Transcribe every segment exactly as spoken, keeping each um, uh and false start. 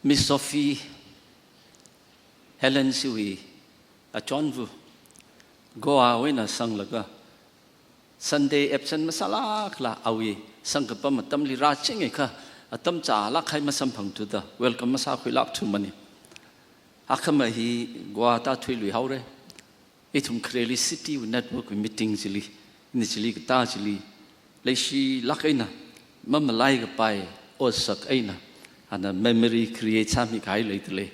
Miss Sophie, Helen siwui achonva Goa wui eina sanglaga Sunday absent masālākla awui sangkapam atamli rāchinga kha atam chālāk kahai masamphangthuda welcome masākhuilākthumana. Akhama hi Goa tāthuiluihaora. Ithum khareli city wui network wui meeting chili, ina chili katā chili leishilāk eina, mamalai kapai otsak eina, ana memory create sāmi kahai leidalei.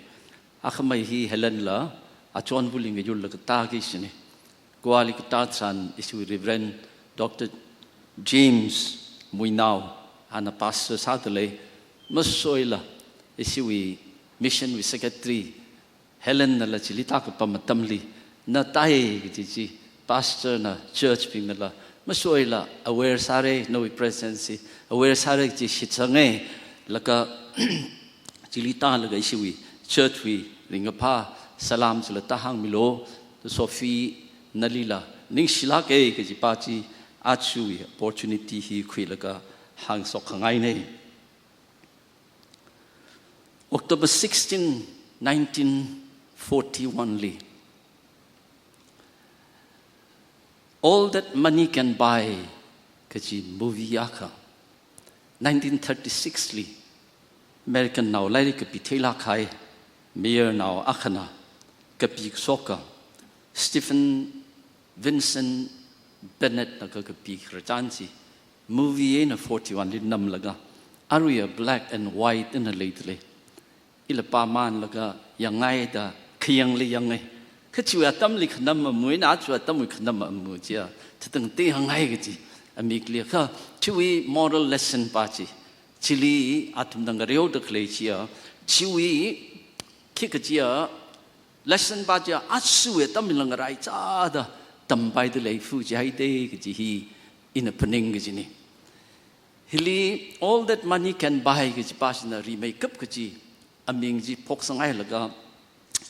Akhama hi Helen la achonvali ngayurlaga tāki kajina. Goali katā tharan ishiwui Reverend Doctor James Muinao, ana pastor sādalei, masoila ishiwui mission wui secretary Helen nala chili tākapam atamli, na tāi kaji chi, pastor na church bing nala, masoila aware sāra, nawui presence hi aware sāra kaji shitsanga, laga chili tālaga ishiwui church wui ringkaphā salam chila tāhāngmilu, Sophie nalila ningshilāka kajipa chi, ajawui opportunity hi khuilaga hāngshok khangaina. October sixteen, nineteen forty-one li, All That Money Can Buy kaji movie akha, nineteen thirty-six li American nao lairik kapi theilāk kahai mayor nao akhana kapikashoka, Stephen Vincent Bennett na kakapi khararchan chi, movie eina forty-one li namlaga, aruiva black and white eina leidalei. Ila pāmanlaga yangngaida khayangli yangngai. Kha chiwui atamli khanam amu eina ajawui atamwui khanam amu chiya, thāda tangte hangngai kaji amikli. Kha chiwui moral lesson pa chi, chili athum ngangareoda khalei chiya, chiwui khikha chiya, lesson pa chiya, ajawui atamli ngaraichāda tampaida leifu jihaida kaji hi ina phaning kajina. Hili All That Money Can Buy kajipa china rimeikap kaji aming chi phoksanghailaga,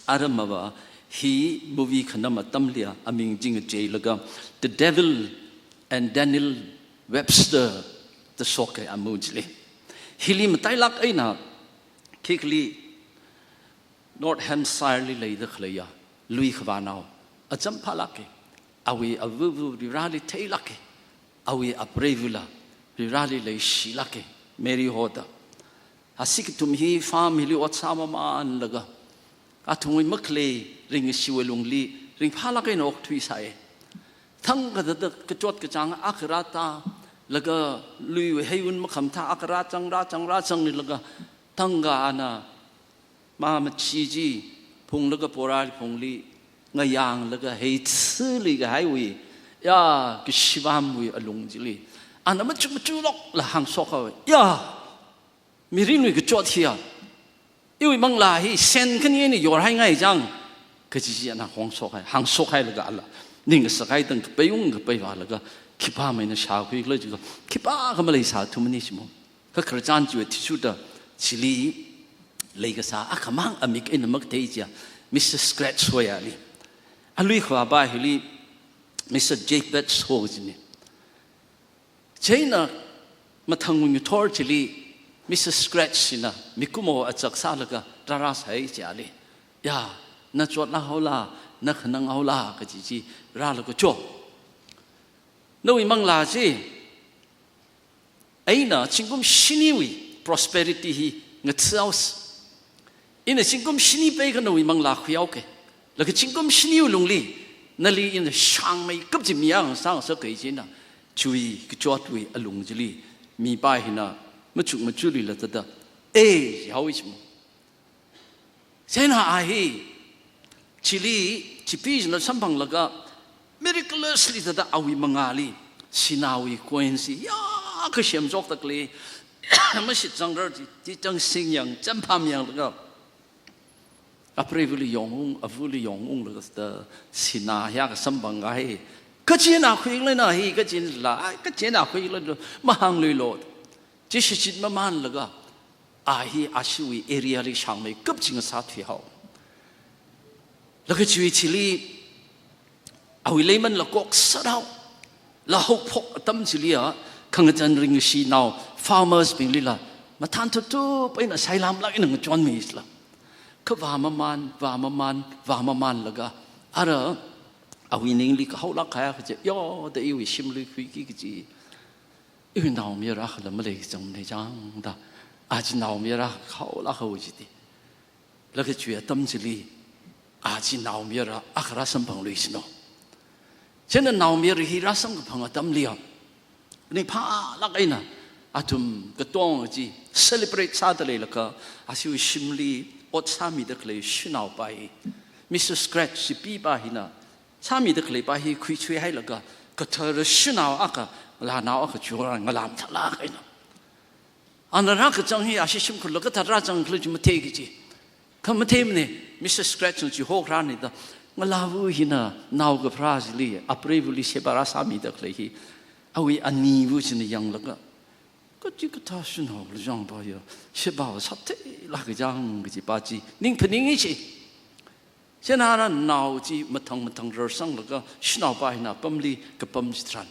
aramava hi movie khanam atamliya aming chi ngacheilaga The Devil and Daniel Webster da shoka amu chili. Hili matailāk eina khikli North Hampshire li leida khaleiya lui khavānao acham phālāka. Awui avava Varivarali theilāka. Awui apreivula Varivarali leishilāka. Mary hoda. Ashi kathum hi farm hili ot sāmamanlaga, athumwui makhalei ringkashiwui lungli ringphālāk eina okthuisai. Thangkha thāda kachot kachāng akha rātālaga, luiwui heiwun makhamathā akha rāzang, rāzang, rāzanglaga, thangkha ana mā machi chi phunglaga porali phungli ngayanglaga, heithili kahaiwui, ya, kashivamwui alung chili, ana machuk machulokla hāngshokhaowa. Ya, mirinwui kachot hiya, iwui manglā hi sen khani eina yorhaingai chang, kaji chi ana hāngshokha, hāngshok hailaga ala ning kasākahai tangkapaiung kapaiva laga, khipā maina shākhuikhala jiakha, khipākha maleisāthumana shimo. Kha khararchan chiwui athishurda chili leikasā akhamang amik eina makathei chiya, Mister Scratch hoyali. Alui khavāpa hili Mister Jabez ho kajina. Chieina mathang ngathor chili Mister Scratch china mikumo achak sālaga rārāsai chili, ya, na chotlāk haola, na khanang haola kaji chi rālaga cho. Nawui manglā chi eina zingkum shiniwui prosperity hi ngathāhaosa. Ina zingkum shini peikha nawui manglā khuihaoka. Laga zingkum shiniwui lungli nali ina shāngmeikap chi miya ngasā ngasaka chieina, chiwui kachotwui alung chili mipa hina machuk machulila thāda, e, jihaowa shimo. Chieina a hi chili, chipi china samphanglaga, miraculously thāda awui mangāli sināwui coins hi yākha semshokda khalei, mashitsangrar chi, chi chang singyang, champhāmyanglaga, apreivali yongung, avali yongunglaga thāda sinā yākha samphang kahai. Kachi eina khuikhala na hi, kachi eina la, ai, kachi eina khuikhala, mahāngluilu. Chi shichin mamanlaga, a hi ashiwui area li shāngmeikap chi ngasāthuihaowa. Laga chiwui chili, awui leimanla koksathaowa. Lahaophok atam chiliya, khangachān ringkashinao, farmers binglila Mathān thup thup eina sailamlāk eina ngachonmi sila. Kha vāmaman, vāmaman, vāmamanlaga, ara awui ningli kahaolāk kahai akha chi, yo, da iwui shimli khuiki kaji. Iwui naomayara akhala maleikazangmana chang da. Aja naomayara kahaolāk haowa jida. Laga chiwui atam chili, aja naomayara akha rāsamphangluisino. Chieina naomayara hi rāsamkaphang atamliya, ringphālāk eina athum katonga chi celebrate sāda leilakha, ashiwui shimli ot sāmida khalei shanaopa hi, Mister Scratch chipeepa hina sāmida khaleipa hi khuichui hailaga, kathara shanao akha, ngalānao akha chiwui vang ngalā mathālāk eina. Ana rākazang hi ashi shimkhurla kathāda rāzangkhala chi matheiki kaji. Kha matheimana, Mister Scratch na chihokharāna da, ngalāva hina naokapharā chili, apreivali sheba rāsāmida khalei hi, awui aniva china yanglaga, kachikathā shanao khala chang pa ya, sheba va sātheilāk kajang kajipa chi ning phaningi chi. Chieina ara nao chi mathang mathang rarsanglaga, shanaopa hina apamli kapam chitharan,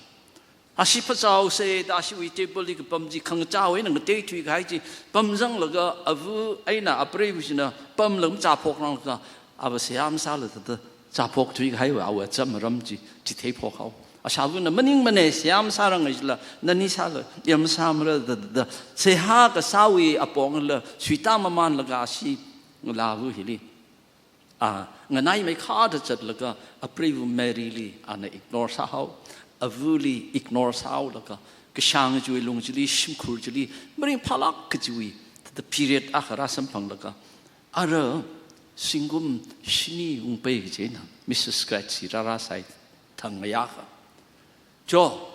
ashi phāzāhaosa da ashiwui table li kapam chi, khangachāwui eina ngateithui kahai chi pamzanglaga, ava eina apreiva china pamlaga machāphokranglaga, ava seihā masāla da da chāphokthui kahaiwui awui acham aram chi, chi theiphok haowa. Ashāvana maningmana, seihā masāranga jila, nani sāla ya masāmara da da da, seihā kasāwui apongla suitāmamanlaga ashi ngalāva hili, a, nganaimeikharda zatlaga, apreiva Mary li ana ignore sāhaowa, avali ignore sāhaolaga, kashāng chiwui lung chili, shimkhur chili maringphālāk kajiwui thāda period akha rāsamphanglaga, ara zingkum shini ungpai kaji eina Mister Scratch hi rārāsai, thangngayā akha. Cho,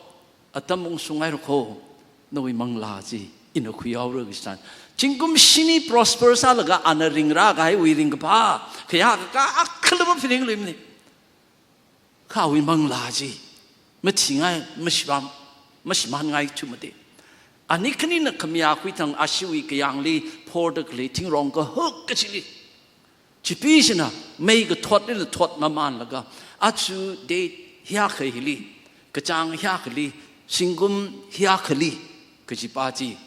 atam ungshungngaira kho, nawui manglā chi ina khuihaora kaji tharan, zingkum shini prosper sālaga ana ringrā kahaiwui ringkaphā, khayākakā akhala maphaningluimana. Kha awui manglā chi mathingai, mashipam, mashimānngai thuimada. Ani khanina khamayā khuithang ashiwui kayāngli phorda khalei thingrong kahak kachili, chipee china mei kathot eina thotmamanlaga, aja date hiyākha hili, kachāng hiyākhali, zingkum hiyākhali kajipa chi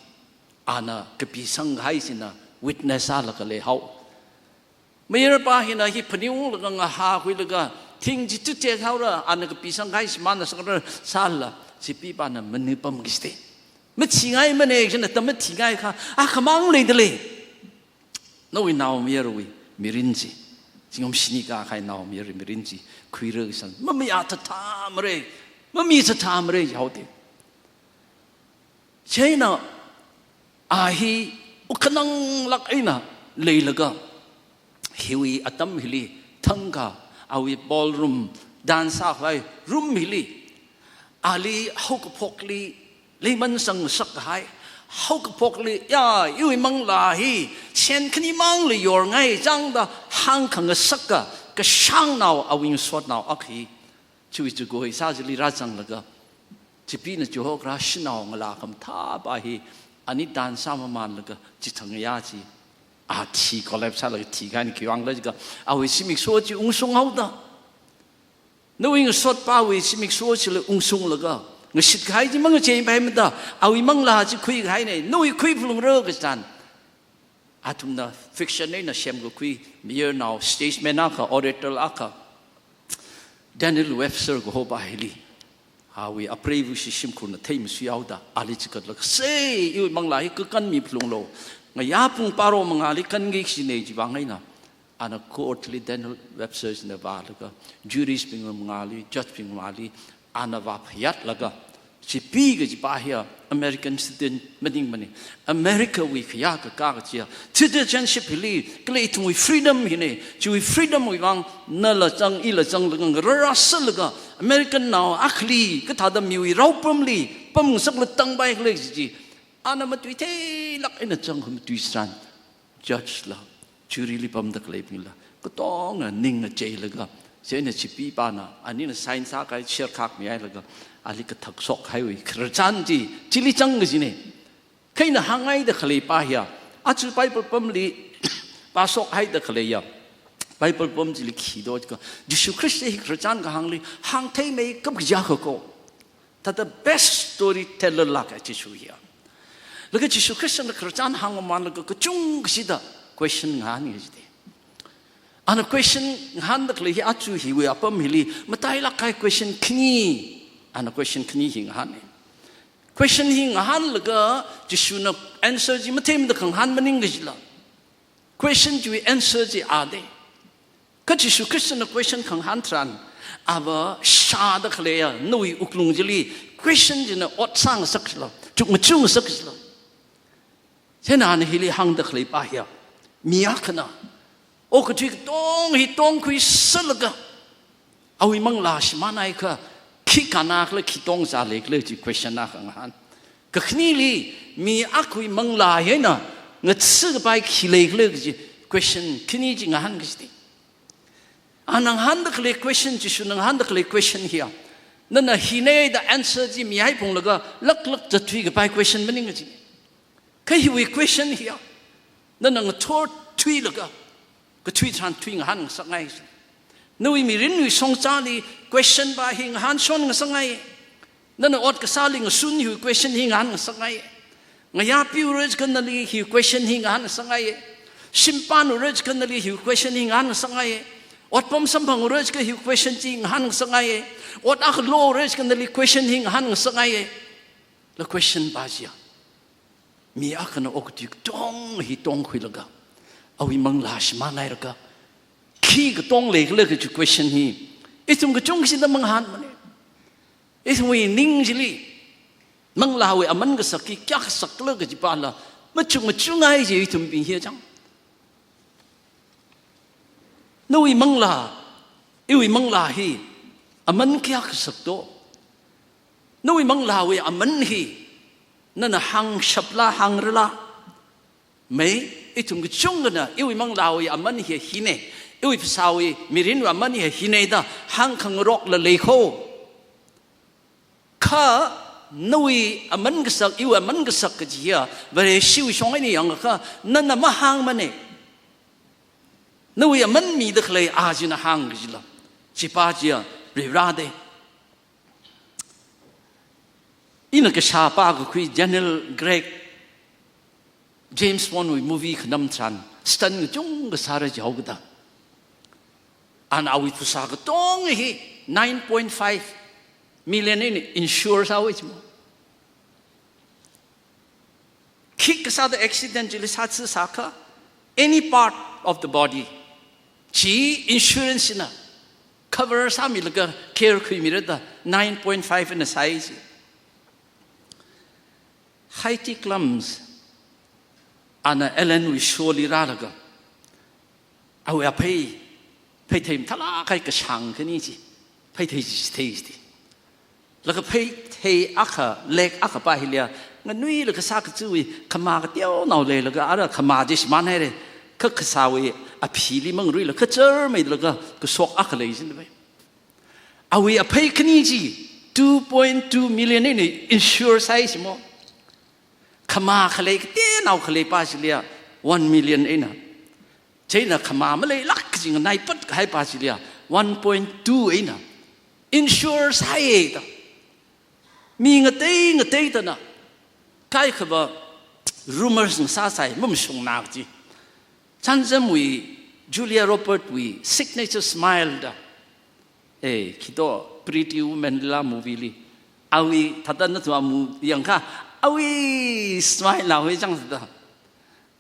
ana kapisang kahai china witness sālaga leihaowa. Mayarpa hina hi phaningunglaga ngahākhuilaga, thing chi tuitekhaora, ana kapisang kahai shimānna sākra sālala, chipeepana maningpamki jida. Mathingaimanei, chieina atam mathingai kha, akhamang leida lei. Nawui naomayarawui mirin chi, zingkum shini kākahai naomayarawui mirin chi khuira kaji tharan, mamayā thāthāmara, mami thāthāmara jihaoda. Chieina a hi wukkhananglāk eina leilaga, hiwui atam hili thangkha awui ballroom, dance sākhavai room hili, ali haokaphokli leiman sangngasak kahai, haokaphokli, ya, iwui manglā hi sen khanimangla yorngai chang da hāngkhangasaka kashāngnao, awui ngasotnao akha hi, chiwui chugoi sā chili rāzanglaga, chipeena chihokharā shanao ngalā khamathāpa hi, ani dance sāmamanlaga chithangngayā chi, a thi collapse sālaga thikahai eina khiwui vangkhala jiakha, awui zimiksho chi ungshunghaoda. Nawui ngasotpawui zimiksho chila ungshunglaga, ngashit kahai chi mangacheipaimada, awui manglā chi khuikahaina, nawui khuiphalungra kaji tharan, athumna fiction eina semkakhui mayarnao, statesman akha, orator akha, Daniel Webster kahopa hili, awui apreiva chi shimkhurna theimasuihaoda, ali chikatlaga, sei, iwui manglā hi kakanmi phalunglo, ngayā pung baro mangāli kanki kajina chiwui vang eina, ana court li Daniel Webster china vālaga, juries bing mangāli, judge bing mangāli, ana vāphayātlaga, chipee kajipa hiya American citizen maningmana. America wui khayākakā kajiya citizenship hili khalei ithumwui freedom hina, chiwui freedom wui vang nala zang, ila zanglaga, ngarāra sālaga, American nao akhali kathāda miwui raopamli pamngasakla tangpaikhala kaji chi, ana matuitheilāk eina zangkhamatui tharan, judge la, jury li pamda khaleibingla katonga ning ngacheilaga, chieina chipeepana, anina sign sākahai sherkhak mihailaga, ali kathak shokhaiwui khararchan chi, chili zang kajina. Kha ina hāngngaida khaleipa hiya, aja Bible pamli pāshokhaida khaleiya, Bible pam chili khi do jiakha, Jishu Khrista hi khararchan kahāngli hāngtheimeikap kajiakha ko. Thāda best storyteller lāka Jishu hiya. Laga Jishu Khristana khararchan hāngmamānlaga kachungkha shida question ngahān kajite. Ana question ngahānda khalei hi aja hiwui apam hili matailāk kahai question khani, ana question khani hi ngahāne. Question hi ngahānlaga Jishuna answer chi matheimada khangahān maning kajila. Question chiwui answer chi ade. Kha Jishu Khristana question khangahān tharan, ava shāda khaleiya nawui wuklung chili question china ot sāngasak kajila, chukmajung ngasak kajila. Chieina ana hili hāngda khaleipa hiya, mi akhana okathui katong hi tongkhuisālaga, awui manglā shimānhaiakha, khi kannakhala, khi tongzāleikhala chi question akha ngahān. Kakhaneli, mi akhawui manglā hi eina ngatsi kapai khi leikhala kaji question khani chi ngahān kajite. Ana ngahānda khalei question, Jishuna ngahānda khalei question hiya, nana hine da answer chi mihaiphunglaga laklak zatthui kapai question maning kaji. Kha hiwui question hiya, nana ngathorthuilaga, kathui tharan thui ngahānngasakngai. Nawui mirinwui shongzali question pa hi ngahānshon ngasakngai. Nana ot kasāli ngasun hiwui question hi ngahānngasakngai. Ngayā piura jiakha nali hiwui question hi ngahānngasakngai. Shim pānura jiakha nali hiwui question hi ngahānngasakngai. Otpam samphangra jiakha hiwui question chi ngahānngasakngai. Ot akha lora jiakha nali question hi ngahānngasakngai. La question pa chiya, mi akhana okathui katong hi tongkhuilaga, awui manglā shimānhailaga, khi katong leikhala kaji question hi ithum kachungkha shida mangahānmane. Ithumwui ning chili manglāwui aman kasak hi kayākha kasakkhala kaji pala machukmajungngai chi ithumbing hi chang. Nawui manglā, iwui manglā hi aman kayākha kasak do? Nawui manglāwui aman hi nana hāngshapla hāngrala? Mei, ithum kachungkhana iwui manglāwui aman hi hine, iwui phasāwui mirinwui aman hi hine da hāngkhangarokla lei kho. Kha nawui aman kasak, iwui aman kasak kaji hiya Vareshiwui shong eina yangakha nana mahāngmane. Nawui aman mida khalei a china hāng kajila, chipa chiya Varivara de. Ina kashā pākakhui Daniel Craig, James Bond wui movie khanam tharan stunt kachungkha sāra jihaokida, ana awui phasā katong hi nine point five million eina insure sāhaowa jimo. Khikha sāda accident chili sātsi sākha, any part of the body chi insurance na cover sāmilaga care khuimira da nine point five na sāi ji. Heidi Klum, ana Ellen wui show li rālaga, awui aphei, pheithei mathālāk kahai kashāng khani chi, pheithei chi chithei ji. Laga pheithei akha, leg akha pa hiliya, nganuilaga sā kachiwui khamā kateonao leilaga, ara khamā chi shimānhaire, kha kasāwui aphili mangruilaga, kachar meilaga, kashok akha lei jin bai. Awui aphei khani chi two point two million eina insure sāi jimo. Khamā khalei kateonao khalei pa chiliya one million eina. Chieina khamā maleilāk kaji nganaipat kahai pa chiliya one point two eina insure sāi da. Mi ngatei ngateitana kaikhava rumors ngasāsai, mamashungna kaji. Chānjamwui Julia Roberts wui signature smile da. Eh, khi to Pretty Woman la movie li. Awui thāda nathum amu yangakha, awui smile na hoi chang thāda.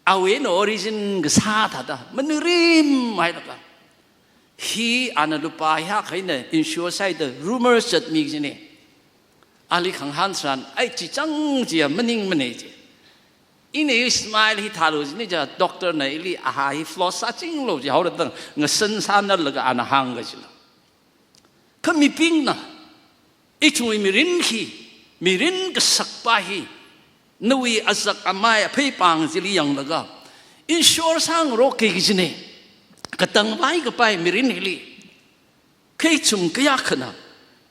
Awui eina origin kasā thāda, maningrim hailaga. Hi ana lupā hiyākha eina insure sāi da rumors zatmi jine. Ali khangahān tharan, ai chi chang chiya maningmane ji. Ina smile hi thālu jine ja, doctor na ili aha hi floss sāchinglu jihaora da, ngasan sānalaga ana hāng kajila. Kha mibingna, ithumwui mirin hi, mirin kasak pa hi, nawui azak amai aphei pāng chili yanglaga, insure sāngarok kajine, katang vai kapai mirin hili. Kha ithum kayākhana,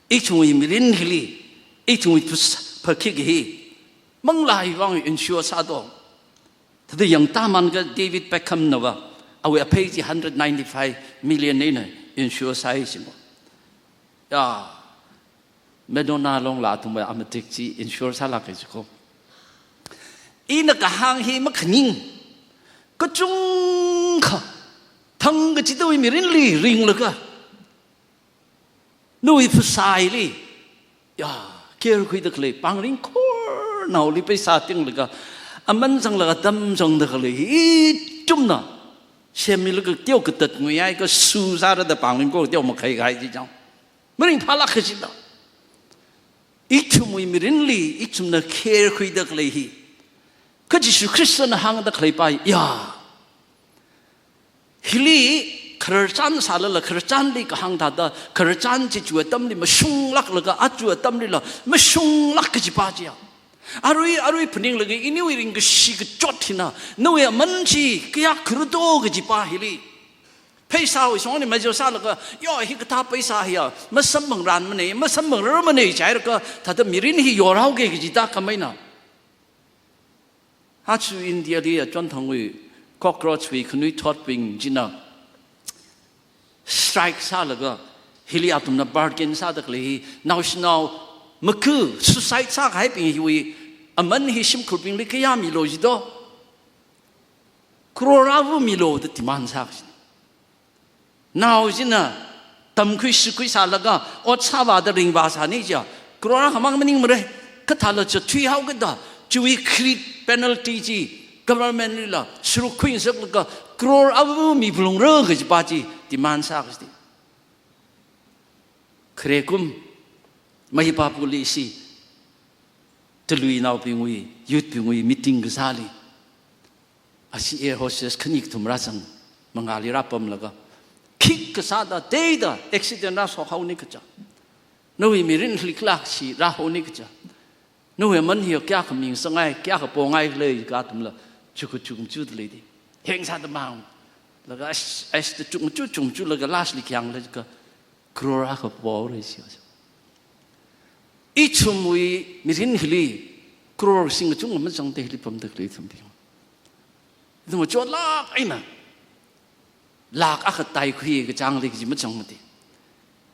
ithumwui mirin hili, ithumwui phas-, phakhik hi, manglā hiwui vang insure sā do. Thāda yangtāmān ka David Beckham na va, awui aphei chi hundred ninety-five million eina insure sāi jimo. Ya, Madonna long la athum va amatik chi insure sālāka jiko. ina kahāng hi makhaning, kachungkha thang kachidawui mirinli ringlaga, nawui phasāli, ya, care khuida khalei, pāng ringkhornaoli pheisā tinglaga, aman zanglaga atam zangda khalei hi ithumna semmilaga teo katat nguihai, kasu sāra da pāng ringkhor teo makhai kahai chi chang. Maringphālāk kachida. Ithumwui mirinli ithumna care khuida khalei hi, kha Jishu Khristana hāngda khalei pa, ya, hili khararchan sālala, khararchanli kahāng thāda, khararchan chi chiwui atamli mashunglāklaga, aja atamlila mashunglāk kaji pa chiya. Arui, arui phaninglaga iniwui ringkashi kachot hina, nawui aman chi kayākha rado kaji pa hili, pheisāwui shongli majo sālaga, yo, hikathā pheisā hiya masamphangranmane, masamphangrarmane jiakha, thāda mirin hi yorhaoki kaji ta khameina. Aja India li achonthangwui cockroach wui khanuithotbing china strike sālaga, hili athumna bargain sāda khalei hi, naoshinao maku suicide sākahaibing hiwui aman hi shimkhurbingli kayā milo jido? Crore ava milo da demand sākaji. Nao china tamkhui shikhui sālaga, ot sāvāda ringvā sāni chiya, crore akhamang maningmara. Kathāla cha thuihaokida, chiwui kharit penalty chi government lila sharuk khuingasaklaga, crore ava miphalungra kaji pa chi demand sākaji. Khare kum, Mayapapuli ishi, taluinaobingwui, youth bingwui meeting kasāli, ashi air hostess khani kathum rāzang, mangāli rāpamlaga, khikha sāda, teida accident rāshokhaoni kaja, nawui mirin hiliklak shi rāhaoni kaja, nawui aman hi kayākha mingasakngai, kayākha pongai khala jiakha athumla chukhu chukmachuda leidi. Heng sāda mang. Laga ash, ashda chukmachu, chukmachulaga lastli khayang laga crore akha pohaora jiya. Ithumwui mirin hili crore singkachung mazangda hili pamda khalei ithumbing, ithum chotlāk eina lakh akha taikhui kachāngli kaji mazangmati.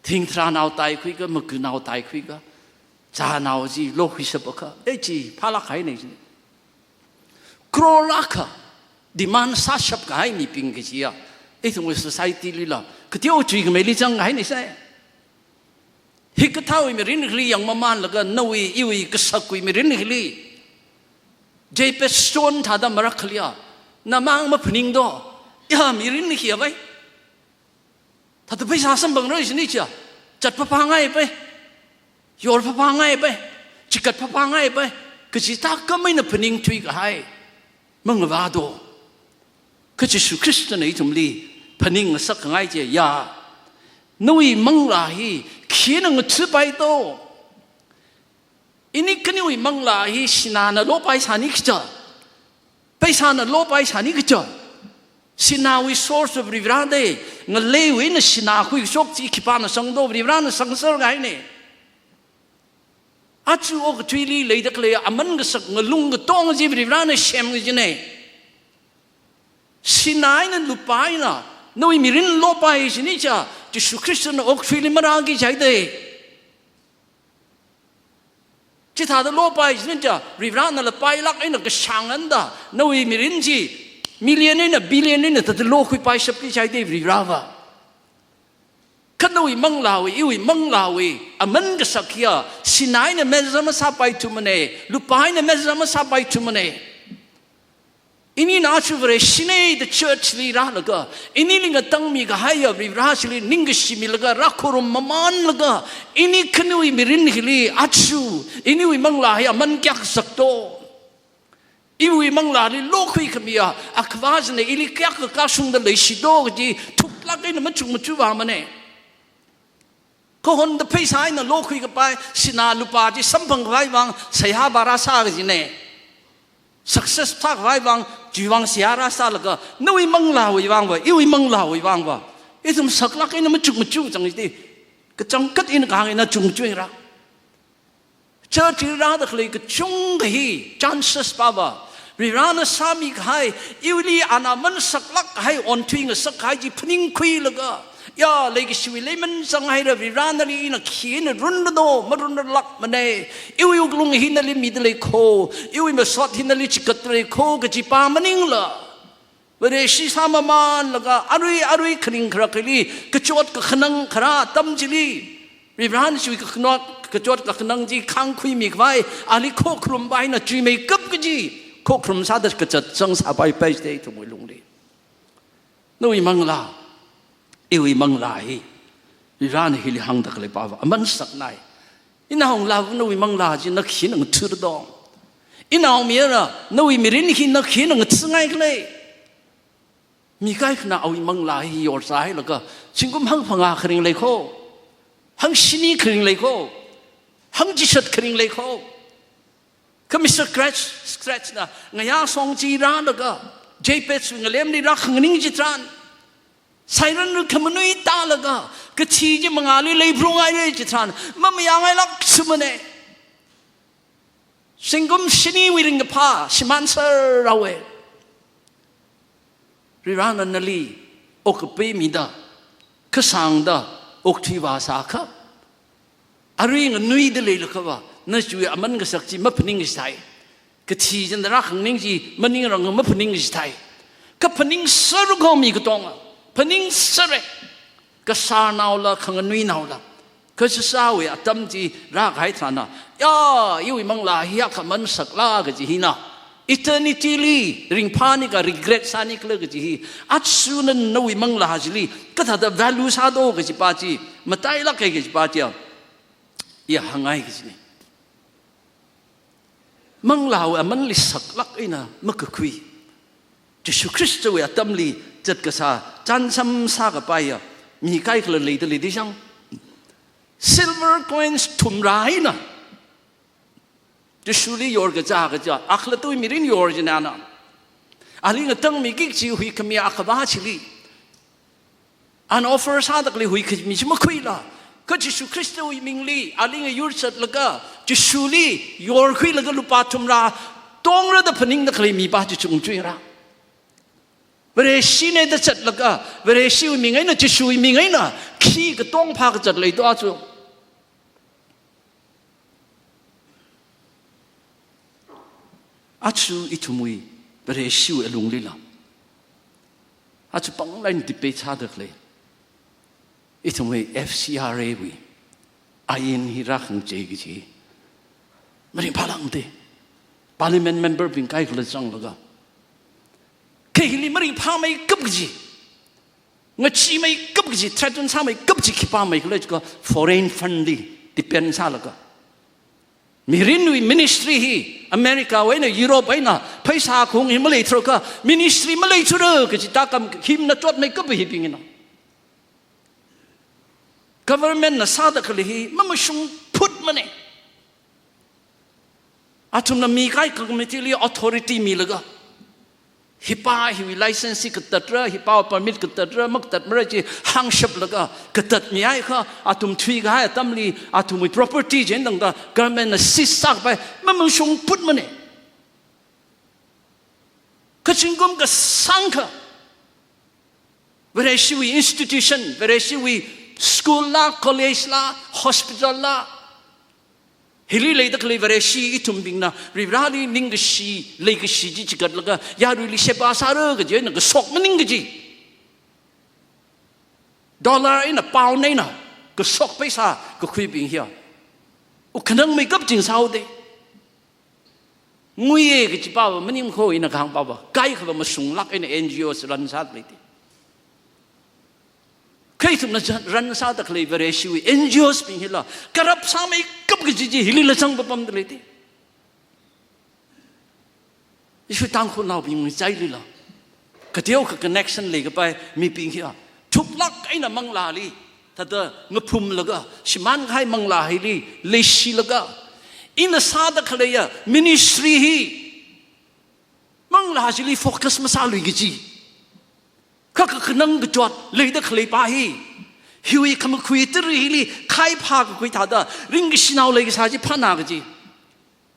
Thingtharanao taikhuiakha, makunao taikhuiakha, chānao chi lokhuishapakha, e chi phālāk kahaina chi. Crore akha demand sāshap kahai mibing kajiya, ithumwui society lila kateo chuikhameili zangkahaina sai. Hikathāwui mirin hili yangmamanlaga nawui iwui kasakwui mirin hili Jabez Stone thāda marakkhaliya, namang maphaningdo? Ya, mirin hiya pai, thāda pheisā samphangra jini chiya, chat phaphangai pai, yor phaphangai pai, chikat phaphangai pai, kaji ta khameina phaning thuikahai mangavādo? Kha Jishu Khristana ithumli phaningngasak khangai chiya, ya, nawui manglā hi khina ngathapaido? Ini khaniwui manglā hi sināna lopai sāni kaja, pheisāna lopai sāni kaja. Sināwui source of Varivara de, ngaleiwui eina sinā khuikashok chi khipāna sangdo? Varivarana sangser kahaina. Aja okathuili leida khalei aman kasak ngalung katong chi Varivarana semkajina. Sinā eina lupā eina nawui mirin lopai jini chiya, Jishu Khristana okathuili marāki jihaida. Chithāda lopai jini chiya, Varivaranala pailāk eina kashāng anda nawui mirin chi million eina billion eina thāda lokhuipaishapki jihaida Varivarava. Kha nawui manglāwui, iwui manglāwui aman kasak hiya sinā eina measure masāpaithumana, lupā eina measure masāpaithumana. Inina aja Vareshina da church li rālaga, inili ngatangmi kahaiya Varivara chili ningkashi milaga, rākhorum mamanlaga, ini khaniwui mirin hili aja iniwui manglā hi aman kayākha kasakdo? Iwui manglāli lokhui khamiya Akhavā china ili kayākha kashungda leishido kaji thuklāk eina machuk machuvāmana. Kahonda pheisā eina lokhui kapai, sinā lupā chi samphang khavai vang seihā vāra sā kajina. Success phā khavai vang, chiwui vang seihā rāsālaga, nawui manglāwui vangva, iwui manglāwui vangva, ithum saklāk eina machuk machu chang chi, kachangkhat eina kahāng eina chungchungra. Church li rāda khalei kachungkha hi chances pava, Varivarana sāmi kahai, iwuili ana aman saklāk kahai, onthuingasak kahai chi phaningkhuilaga, Ya, leikashiwui leiman zanghaira, Varivara nali ina khi eina runra do, marunralākmana. Iwui wuklung hi nali midalei kho, iwui masot hi nali chigatrei kho, kajipa maningla, Vareshi sāmamānlaga, arui, arui kharing kharak hili, kachot kakhanang kharā atam chili, Varivarana chiwui kakhanot, kachot kakhanang chi khāngkhuimi khavai, ali khokharum pai na chuimeikap kaji, khokharum sāda kazat zangsāpai pai jide ithumwui lungli. Nawui manglā, iwui manglā hi, Varivarana hili hāngda khalei pava, aman saknai. Inao ngalāva nawui manglā chi na khi eina ngathara do. Inao mayara, nawui mirin hi na khi eina ngathāngai khala. Mi kaikhana awui manglā hi yorsāhailaga, zingkum hangphangā kharing lei kho, hangshini kharing lei kho, hangchishat kharing lei kho. Kha Mister Scratch, Scratch na ngayā song chi rālaga, Jabez wui ngalemli rākhanganing chitharan, Siren khamanui tālaga, kathi chi mangāli leiphungaire chitharan, mamayāngailāk sumane. Zingkum shiniwui ringkaphā shimān sārāwe. Varivarana nali okkapai mida, kasāngda okthui vāsākha, arui nganuida leilakhava, na chiwui aman kasak chi maphaningsai. Kathi china rākhanganing chi maningrang maphaningsai. Kha phaningsāra kho mi katonga, phaningsāre. Kasārnaola, khanganuinaola. Kha sāsāwui atam chi rākahai tharan, ya, iwui manglā hi akha aman sakla kaji hina, eternity li ringphāni kha regret sāni khala kaji hi, aja na nawui manglā chili kathāda value sā do kajipa chi, matailāke kajipa chi, ya hāngngai kajine. Manglāwui amanli saklāk eina makakhui, Jishu Khristawui atamli zatkasā, chānsam sākapaiya mi kaikhala leida lei dishang. Silver coins thumrā eina Jishuli yorkazā kaja, akhalattawui mirin yor jina na. Ali ngatangmiki kaji huikhami akhavā chili, ana offer sāda khalei huikhami chi makhuila, kha Jishu Khristawui mingli ali ngayur zatlaga, Jishuli yorkhuilaga lupā thumrā tongra da phaningda khalei mipa chi chungchuira. Vareshine da zatlaga, Vareshiwui ming eina, Jishuwui ming eina khi katong phākazat lei to aja. Aja ithumwui Vareshiwui alunglila, aja pānglain debate sāda khalei, ithumwui F C R A wui ain hi rākhangachei kaji maringphālākmate. Parliament member bing kaikhala zanglaga, kha hili maringphāmeikap kaji, ngacheemeikap kaji, threaten sāmeikap kaji khipā mei khala jiakha, foreign fund li depend sālaga, mirinwui ministry hi America wui eina, Europe wui eina pheisā khaung hi maleithura kha, ministry maleithura kaji tākam himna chotmeikap hibing eina. Government na sāda khalei hi mamashungphutmane. Athumna mi kaikha committee li authority milaga, hipa hiwui license hi katatra, hipa permit katatra, makatatmara chi hāngshaplaga katatmihaiakha, athum thuikahai atamli athumwui property chi eina tangda government na seize sākapai, mamashungphutmane. Kha zingkum kasāngkha Vareshiwui institution, Vareshiwui school la, college la, hospital la, hili leida khalei Vareshi ithumbingna Varivarali ningkashi, leikashi chi chigatlaga yaruili sheba sāra kaji eina kashok maningkaji, dollar eina pound eina kashok pheisā kakhuibing hiya, wuk khanangmeikap ching sāhaode. Nguiye kajipa va maningkho, ina kahāngpa va, kaikha va mashunglāk eina N G Os run sāda leite. Kha ithumna jan-, run sāda khalei Vareshiwui N G Os bing hila corrupt sāmeikap kaji chi hilila zangpapamda leite. Ithum Tangkhulnaobing ngachailila, kateokha connection leikapai mibing hiya, thuklāk eina manglāli thāda ngaphumlaga, shimānkahai manglā hili leishilaga, ina sāda khaleiya ministry hi manglā chili focus masālui kaji. Kha kakhanang kachot leida khaleipa hi, hiwui khamakhui tari hili khai phākakhui thāda ringkashinao leikasā chi phāna kaji,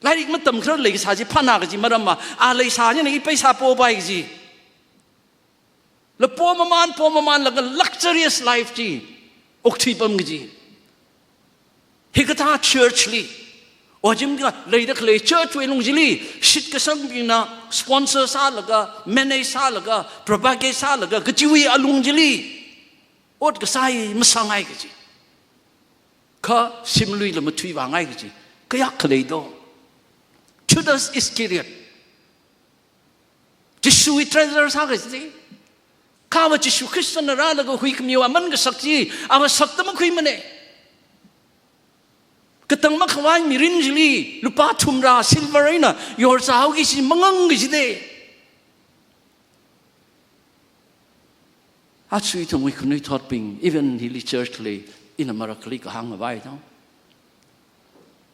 lairik matamkharar leikasā chi phāna kaji maramva, a leisā china i pheisā popai kaji, La pom maman, pom mamanlaga luxurious life chi okthuipam kaji. Hikathā church li, ojam ka leida khalei church wui lung chili, shitkasangbingna sponsor sālaga, manage sālaga, propagate sālaga, kachiwui alung chili ot kasā hi masāngai kaji. Kha shimluila mathuivāngai kaji kayākha leido? Judas Iscariot, Jishuwui traitor sā kaji. Kha ava Jishu Khristana rālaga huikhamiwui aman kasak chi, ava sakta makhuimane. Katang makhavai mirin chili lupā thumrā silver eina yorzāhaoki kaji mangang kajide. Aja ithumwui khanuithotbing, even hili church li, ina marakli kahāng avai thang,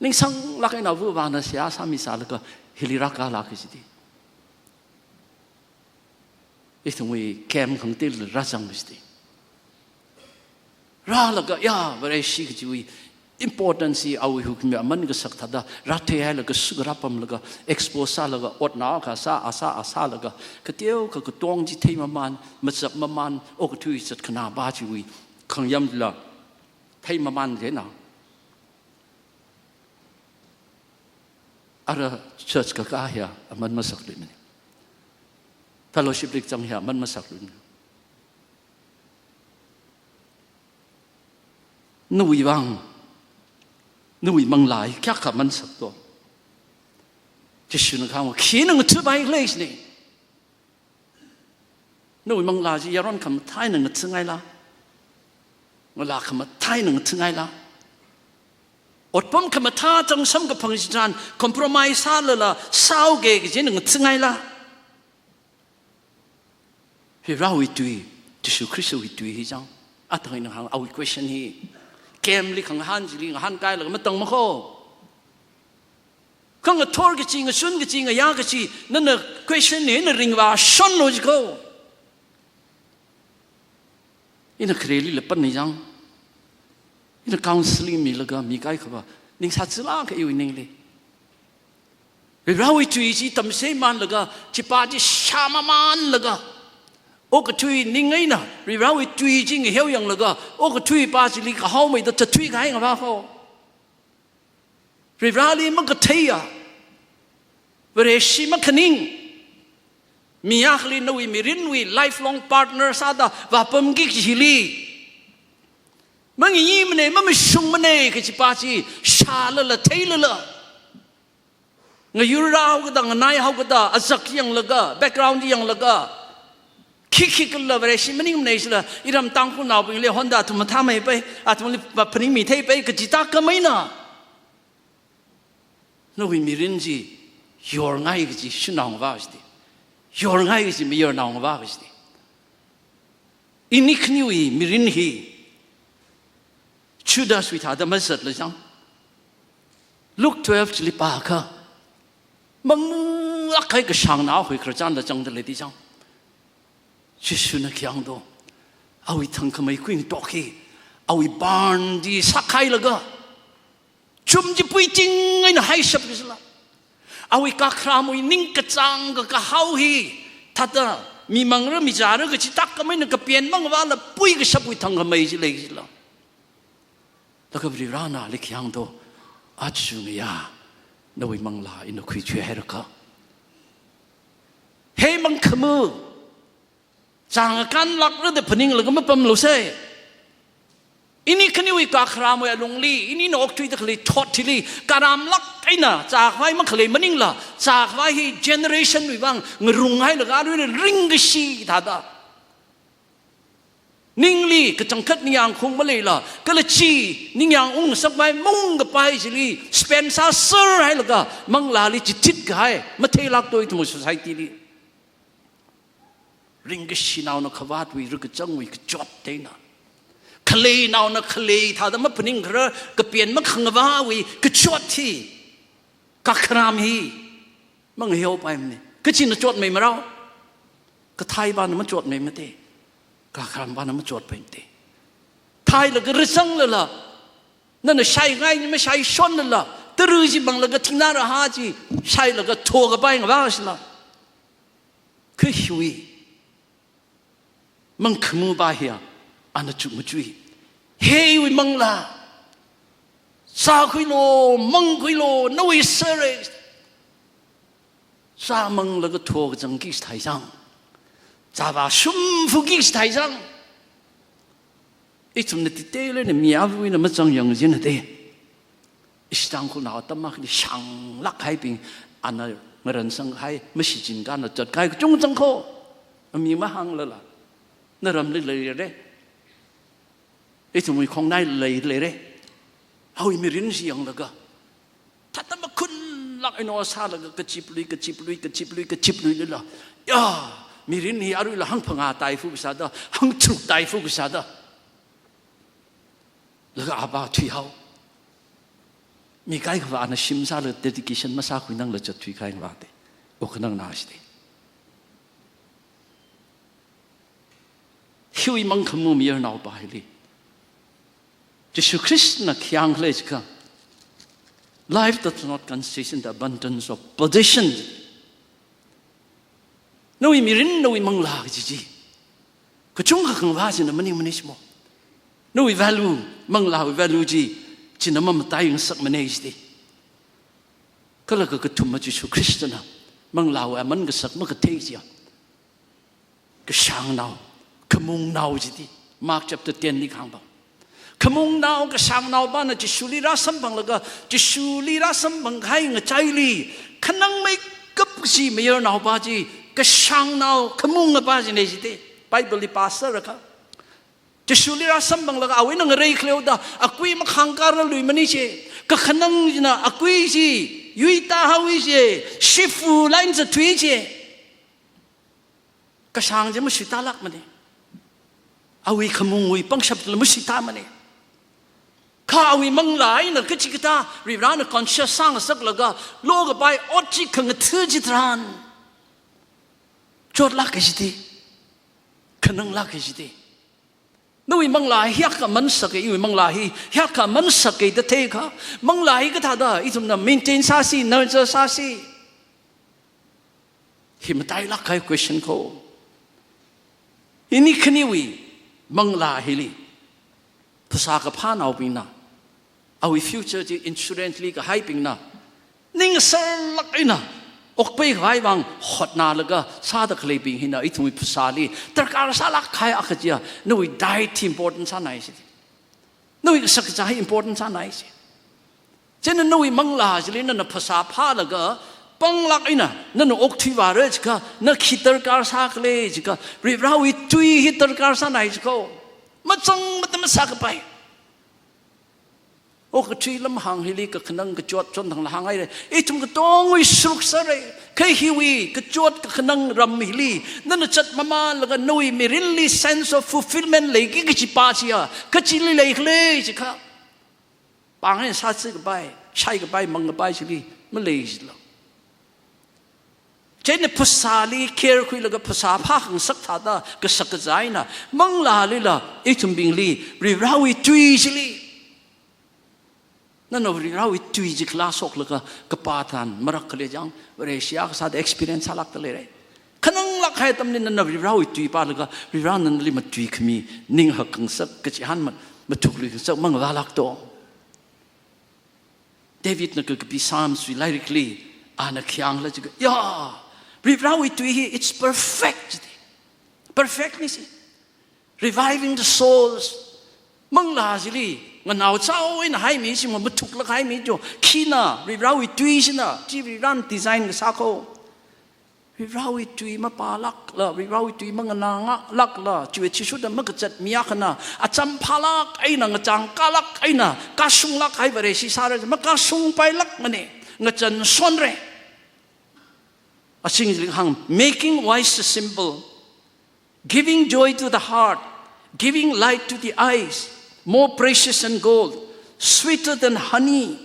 ningsanglāk eina avāvana seihā sāmisālaga hili rākālāk kajide. Ithumwui camp khangateili rāzang kajide. Rālaga, ya, Vareshi kajiwui importance hi awui huikhamiwui aman kasak thāda rātheihailaga, suk rāpamlaga, expose sālaga, otna kasā, asā, asālaga, kateokha katong chi theimaman, mazap maman, okathui zatkhanā pa chiwui khangyamla theimaman jina. Ara church kakā hiya aman masakluimane. Fellowship li kazang hiya aman masakluimane. Nawui vang, nawui manglā hi kayākha aman sakto? Jishuna kahāng, khina ngathapai khalei jine. Nawui manglā chi yaron khamathā eina ngathangaila? Ngalā khamathā eina ngathangaila? Otpam khamathā chang samkaphang chitharan compromise sālala sāhaoki kajina ngathangaila? Varivarāwui tui, Jishu Khristawui tui hi chang. Athang ina hāng awui question hi. Camp li khangahān chili ngahānkailaga matang makho. Khangathor kachi, ngashun kachi, ngayā kachi, nana question hi na ringvāshonlu jikho. Ina khareli lapan ni chang. Ina counseling milaga mikahai khava ningsāzilāk eina iwui ningli. Varivarāwui tui chi tamseimanlaga, chipa chi shāmamanlaga, okathui ning eina Varivarāwui tui chi ngaheo yanglaga, okathui pa chili kahaomida tathui kahai ngavā kho. Varivarāli makatheiya, Vareshi makhaning, mi akhali nawui mirinwui lifelong partner sāda vāpamki kajili, mangayimane, mamashungmane kajipa chi shālala, theilala, ngayur rāhaokada, nganaihaokada, azak yanglaga, background yanglaga, khikhi kala Vareshi maningmane jila, iram Tangkhulnaobingli honda athum mathāmeipai, athumli phaningmi theipai kaji thākhameina, nawui mirin chi yorngai kaji shanao ngavā kajide. Yorngai kaji mayarnao ngavā kajide. Ini khaniwui mirin hi Judaswui thāda mazatla chang. Luke twelve chili pākha, manglāk kahai kashāngnao hui khararchanla changda leida chang. Jishuna khi hāngdo? Awui thangkhamei kuingatok hi, awui barn chi sākhailaga, chum chi puiting eina haishap kajila, awui kakharamwui ningkachāng kakahao hi thāda mimangra mijara kaji thākhameina kapian mangavāla puikashapwui thangkhamei chi lei kajila. Laga Varivarāna ali khi hāngdo? Aja ngayā nawui manglā ina khuithuihairakha, hei mangkhamu, chāngakānlākra da phaninglaga mapamlu sei. Ini khaniwui kakharamwui alungli, inina okthuida khalei thot hili, karamlāk eina zākhavai makhalei maningla, zākhavai hi generation wui vang ngarunghailaga aruila ringkashi thāda, ningli kachangkhat ningyāng khung maleila, kala chi ningyāng ungsakpai maungkapai chili spend sāserhailaga, manglāli chithit kahai matheilākto ithumwui society li. Ringkashinaona khavātwui rikachangwui kachot eina, khaleinaona khalei thāda maphaningkharar kapian makhangavāwui kachot hi, kakharam hi mangaheopaimane. Kachina chotmei marao? Kathai pana machotmei mate. Kakharam pana machotpai mate. Thailaga razanglala, nana shaingai ni mashaishonlala, tara chi manglaga thingnā rahā chi shailaga thokapai ngavā sila, kha hiwui Mangkhamu pa hiya, ana chukmajui. Heiwui manglā. Sākhuilu, mangkhuilu, nawui sāra. Sāmanglaga thokazang kachithei chang. Zāvā shumfuk kachithei chang. Ithumna titele na mi avuina mazangyang jina de. Ishi Tangkhulnao atam akhali shānglāk kahaibing, ana ngaran sanghai, mashichin kana zatkahai kachungkha zangko. Ami mahānglala. Naramli leira. Ithumwui khongnaili leira. Awui mirin chi yanglaga, thāda makhunlāk eina sālaga kachiplui, kachiplui, kachiplui, kachipluilala, ya, mirin hi aruila hangphangā taifu kasāda, hangtharuk taifu kasāda. Laga apa thuihao. Mi kaikhava ana shim sālaga dedication masākhuinangla zatthui kahai vāte. Okhanang na shite. Hiwui mangkhamu mayarnao pa hili, Jishu Khristana khi hāngkhala jiakha, "Life does not consist in the abundance of possession." Nawui mirin, nawui manglā kaji chi kachungkha khangavā china maningmana shimo. Nawui value, manglāwui value chi, china mamataiya ngasakmana jite. Kala kakathuma Jishu Khristana manglāwui aman kasak makathei chiya, kashāngnao, khamungnaoji ti, Mark chapter ten li kahāng pa. Khamungnao, kashāngnao pana Jishuli rāsamphanglaga, Jishuli rāsamphang kahai ngachaili, khanangmeikap kaji mayarnao pa chi, kashāngnao, khamung pa china jite. Bible li pāsārakha, Jishuli rāsamphanglaga awuina ngareikhaleo da, akui makhangkāraluimana chi, kakhanang china akui chi yuitāhaowa chi, shifu lain zatthui chi. Kashāng chi mashuitālākmana. Awui khamungwui pangshap chila mashuitāmana. Kha awui manglā eina kachikathā Varivarana conscious sāngasaklaga lokapai ot chi khangatha chitharan, chotlāka jite, khananglāka jite. Nawui manglā hi hiyākha aman saka, iwui manglā hi hiyākha aman saka da theikha, manglā hi kathāda ithumna maintain sāsi, nurture sāsi? Hi matailāk kahai question ko. Ini khaniwui manglā hili, phasā kaphānaobingna, awui future chi insurance li kahaibingna, ning serlāk eina okpai khavai vang hotnalaga sāda khaleibing hina ithumwui phasāli darkar sālāk kahai akha chiya, nawui diet hi important sānai jite. Nawui kashak kazā hi important sānai jite. Chieina nawui manglā chili nana phasā phālaga, panglāk eina nana okthui vāra jiakha, na khi darkar sākhala jiakha, Varivarawui tui hi darkar sānai jiko. Mazang matam masākapai. Okathui lamhāng hili kakhanang kachot chonthangla hānghaira. Ithum katongwui saruk sāra. Kha hiwui kachot kakhanang ram hili nana zatmamānlaga nawui mirinli sense of fulfillment leiki kaji pa chiya kachili leikhala jiakha, pāng eina sāsi kapai, shaikapai, mangkapai chili malei jilo. Chieina phasāli care khuilaga phasā phākhangasak thāda kashak kazā eina, manglālila ithumbingli Varivarawui tui chili, nana Varivarawui tui chi khalā shoklaga kapā tharan marak khalei chang, Vareshi akha sāda experience sālākda leira. Khananglāk kahai atamli nana Varivarawui tui pālaga, Varivarana nali matuikhami, ning hakkhangasak, kachihān ma-, mathuklui khangasak mangavālākto. Davidna kakapi Psalms wui lairikli, ana khi hāngkhala jiakha, ya, Varivarawui tui hi, it's perfect jite. Perfect ni si. Reviving the souls. Manglā chili nganao chao eina haimi chi, ma-, mathuklāk haimi chi khina, Varivarawui tui china, chi Varivarana design kasā ko. Varivarawui tui mapālākla, Varivarawui tui manganāngaklākla, chiwui athishurda makazat mi akhana, acham phālāk eina, ngachang kālāk eina, kāshunglāk kahai Vareshi sāra, makāshungpailākmana, ngachan shonra. Asing chili hāng, making wise the simple, giving joy to the heart, giving light to the eyes, more precious than gold, sweeter than honey.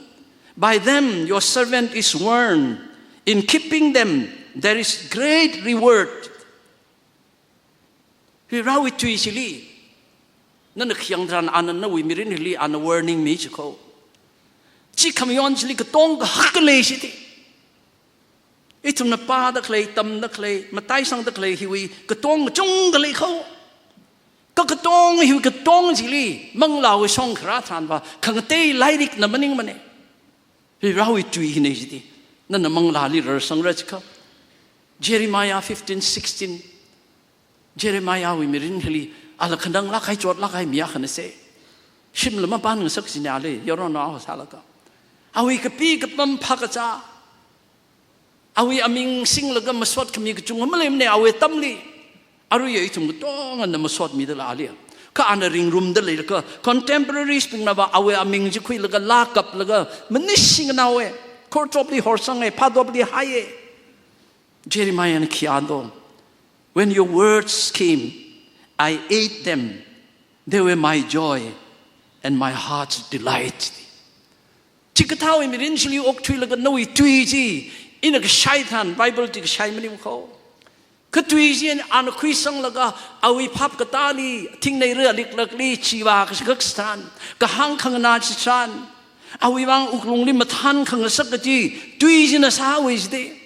By them your servant is warned. In keeping them, there is great reward. Varivarawui tui chili nana khayang tharan ana nawui mirin hili ana warning mi jiko. Chi khamayon chili katonga kahak khalei jite. Ithumna pāda khalei, tamda khalei, mataisangda khalei hiwui katonga kachungkha leiko. katong, hiwui katong chili, manglāwui shongkharā tharanva, khangatei lairikna maningmane. Varivarāwui tui hine jiti. Nana manglāli rarsangra chikha. Jeremiah fifteen sixteen. Jeremiahwui mirin hili, ala khananglāk kahai chotlāk kahai mi akhana se. Shimla mapānngasak jine ali, yaronao sālaga. Awui kapi kapam phākazā. Awui aming singlaga masot khami kachungkha maleimane awui atamli. Aruiya ithum katongana masotmidala aliya. Kha ana ringrumda leilaga, contemporaries bingnava awui aming chi khuilaga laa kaplaga, maningshingnaowe. Khorchopli horsange, phātopli haiye. Jeremiahna khi hāngdo, "When your words came, I ate them. They were my joy and my heart's delight." Chikathāwui mirin chili okthuilaga nawui tui chi, ina kashai tharan, Bible chi kashai maningmane kho. Kha tui chi ana khuisanglaga, awui phap katāli, thingnei rāliklakli, chiva kashakak tharan, kahāng khanganā chi tharan, awui vang wuklungli mathān khangasak kaji, tui china sāhaowe jite.